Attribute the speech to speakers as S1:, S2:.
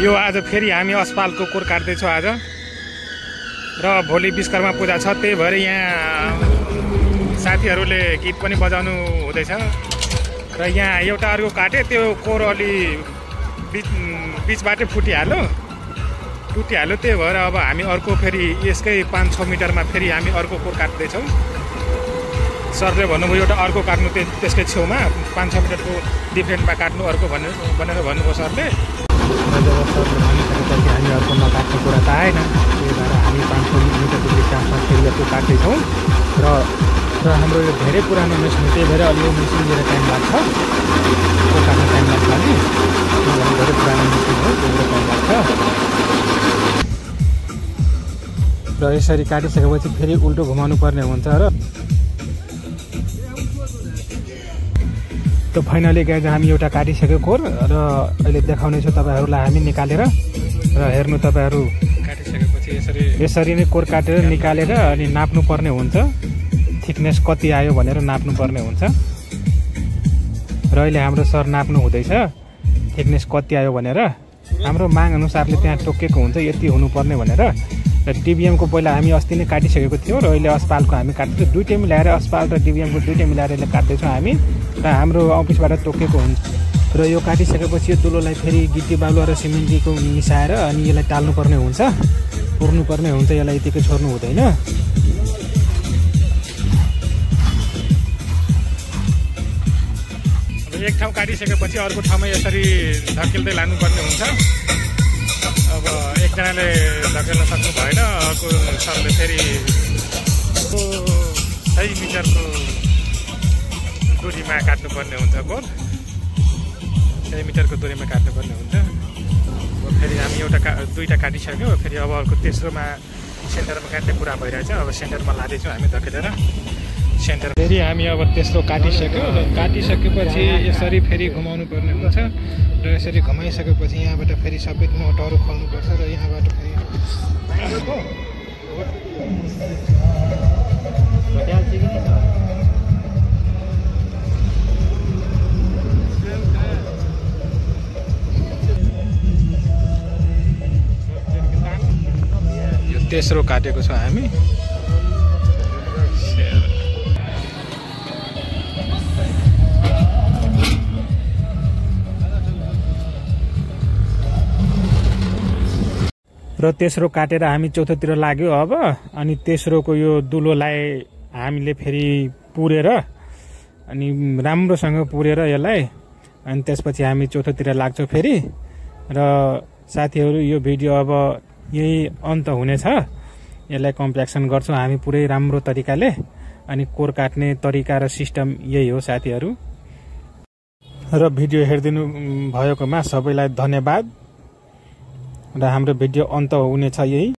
S1: यो आज फेरि हामी अस्पतालको कोर काट्दैछौँ आज र भोलि विश्वकर्मा पूजा छ। त्यही भएर यहाँ साथीहरूले गीत पनि बजाउनु हुँदैछ र यहाँ एउटा अर्को काटे त्यो कोर अलि बिचबाटै टुटिहाल्यो। त्यही भएर अब हामी अर्को फेरि यसकै 5-6 मिटरमा फेरि हामी अर्को कोर काट्दैछौँ। सरले भन्नुभयो एउटा अर्को काट्नु त्यसकै छेउमा 5-6 मिटरको डिफ्रेन्टमा काट्नु अर्को भनेर भन्नुभयो सरले। र जब सरले भनिसकेपछि हामी अर्को नकाट्ने कुरा त आएन। त्यही भएर हामी 5-6 मिटरको डिस्टेन्समा फेरि अर्को काट्दैछौँ र हाम्रो यो धेरै पुरानो मेसिन हो। त्यही भएर अलि यो मेसिन लिएर टाइम लाग्छ, को काट्न टाइम लाग्छ। अलि धेरै पुरानो मेसिन हो, त्यही भएर टाइम लाग्छ। र यसरी काटिसकेपछि फेरि उल्टो घुमाउनु पर्ने हुन्छ र त फाइनली गाइज हामी एउटा काटिसक्यो कोर र अहिले देखाउने छु तपाईँहरूलाई हामी निकालेर। र हेर्नु तपाईँहरू काटिसकेपछि यसरी नै कोर काटेर निकालेर अनि नाप्नु पर्ने हुन्छ। थिकनेस कति आयो भनेर नाप्नु पर्ने हुन्छ। र अहिले हाम्रो सर नाप्नु हुँदैछ थिकनेस कति आयो भनेर। हाम्रो माग अनुसारले त्यहाँ तोकेको हुन्छ यति हुनुपर्ने भनेर। र डिबिएमको पहिला हामी अस्ति नै काटिसकेको थियौँ र अहिले अस्पतालको हामी काट्दैछौँ। दुइटै मिलाएर अस्पताल र डिबिएमको दुइटै मिलाएर यसले काट्दैछौँ हामी। र हाम्रो अफिसबाट तोकेको हुन्छ। र यो काटिसकेपछि यो दुलोलाई फेरि गिटी बालुवा र सिमेन्टको मिसाएर अनि यसलाई टाल्नुपर्ने हुन्छ, पुर्नुपर्ने हुन्छ। यसलाई यतिकै छोड्नु हुँदैन। अब एक ठाउँ काटिसकेपछि अर्को ठाउँमा यसरी धकेल्दै लानुपर्ने हुन्छ। अब एकजनाले धकेल्न सक्नु भएन, अर्को सरले फेरि 6 मिटरको दूरीमा काट्नुपर्ने हुन्छ कोर। 6 मिटरको दूरीमा काट्नुपर्ने हुन्छ। फेरि हामी दुईवटा काटिसक्यो। फेरि अब अर्को तेस्रोमा सेन्टरमा काट्ने कुरा भइरहेछ। अब सेन्टरमा लाँदैछौँ हामी धकेलेर सेन्टर। फेरि हामी अब तेस्रो काटिसक्यो। काटिसकेपछि यसरी फेरि घुमाउनु पर्ने हुन्छ र यसरी घुमाइसकेपछि यहाँबाट फेरि सबै नटहरू खोल्नुपर्छ र यहाँबाट फेरि यो तेस्रो काटेको छ हामी। र तेस्रो काटेर हामी चौथोतिर लाग्यो अब। अनि तेस्रोको यो दुलोलाई हामीले फेरि पुरेर अनि राम्रोसँग पुरेर यसलाई अनि त्यसपछि हामी चौथोतिर लाग्छौँ फेरि। र साथीहरू यो भिडियो अब यही अन्त हुनेछ। यसलाई कम्प्याक्सन गर्छौँ हामी पुरै राम्रो तरिकाले। अनि कोर काट्ने तरिका र सिस्टम यही हो साथीहरू। र भिडियो हेरिदिनु भएकोमा सबैलाई धन्यवाद। र हाम्रो भिडियो अन्त हुनेछ यही।